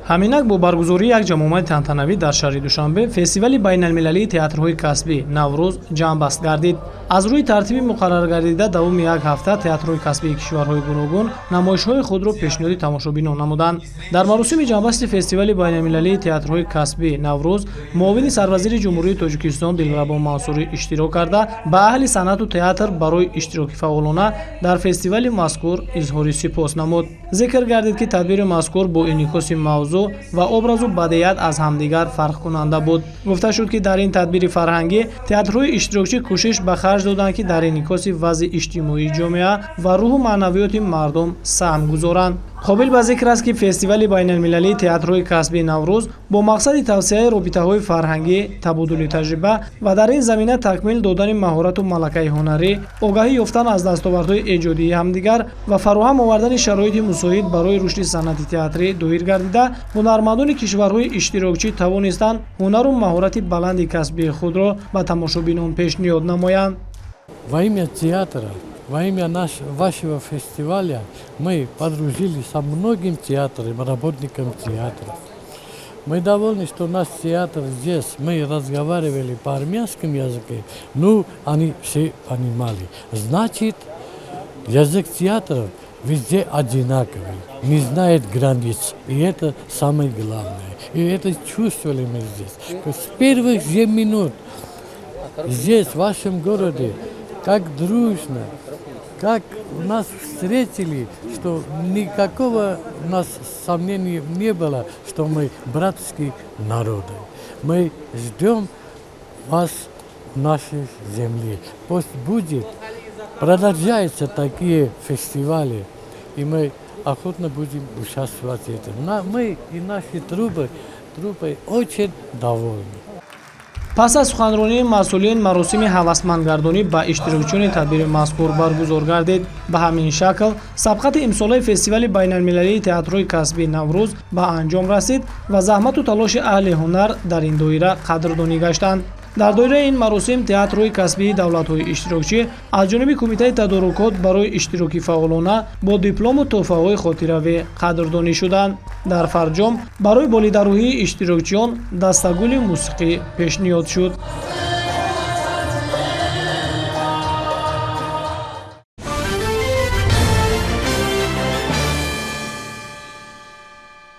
Ҳаминак бо баргузории як ҷамъомади тантанавӣ дар шаҳри Душанбе фестивали байналмилалии театрҳои касбӣ «Наврӯз» ҷамъбаст гардид. Аз рӯи тартиби муқарраргардида, давоми як ҳафта театрҳои касбии кишварҳои гуногун намоишҳои худро пешниҳоди тамошобинон намуданд. Дар маросими ҷамъбасти фестивали байналмилалии театрҳои касбӣ «Наврӯз» муовини сарвазири Ҷумҳурии Тоҷикистон Дилрабо Мансурӣ иштирок карда, ба аҳли санъату театр барои иштироки фаъолона дар фестивали мазкур изҳори сипос намуд. Зикр гардид, ки тадбири мазкур бо инъикоси мавзӯъ ва образу бадеият аз ҳамдигар фарқкунанда буд. Гуфта шуд, ки дар ин тадбири фарҳангӣ театрҳои иштирокчӣ кӯшиш ба харҷ доданд, ки дар инъикоси вазъи иҷтимоии ҷомеа ва рӯҳу маънавиёти мардум саҳм гузоранд. Қобил ба зикр аст, ки фестивали байналмилалии театрҳои касбии «Наврӯз» бо мақсади тавсеаи робитаҳои фарҳангӣ, табодули таҷриба ва дар ин замина такмил додани маҳорату малакаи ҳунарӣ, огаҳӣ ёфтан аз дастовардҳои эҷодии ҳамдигар ва фароҳам овардани шароити мусоид барои рушди санъати театрӣ доир гардида, ҳунармандони кишварҳои иштирокчӣ тавонистанд ҳунару маҳорати баланди касбии худро ба тамошобинон пешниҳод намоянд. Во имя театра, во имя вашего фестиваля мы подружились со многим театром, работником театра. Мы довольны, что наш театр здесь, мы разговаривали по армянскому языке, ну, они все понимали. Значит, язык театра везде одинаковый, не знает границ. И это самое главное. И это чувствовали мы здесь. С первых же минут здесь, в вашем городе, как дружно, как нас встретили, что никакого у нас сомнений не было, что мы братские народы. Мы ждем вас в нашей земле. Пусть будет, продолжаются такие фестивали, и мы охотно будем участвовать в этом. Мы и наши труппы очень довольны. Пас аз суханронии масъулин, маросими ҳавасмандгардонӣ ба иштирокчиёни тадбири мазкур баргузор гардид. Ба ҳамин шакл сабқати имсолаи фестивали байналмилалии театрҳои касбии «Наврӯз» ба анҷом расид ва заҳмату талоши аҳли ҳунар дар ин доира қадрдонӣ гаштанд. Дар доираи ин маросим театрҳои касбии давлатҳои иштирокчӣ аз ҷониби кумитаи тадорукот барои иштироки фаъолона бо диплому тӯҳфаҳои хотиравӣ қадрдонӣ шуданд. Дар фарҷом барои болидарӯҳии иштирокчиён дастагули мусиқӣ пешниҳод шуд.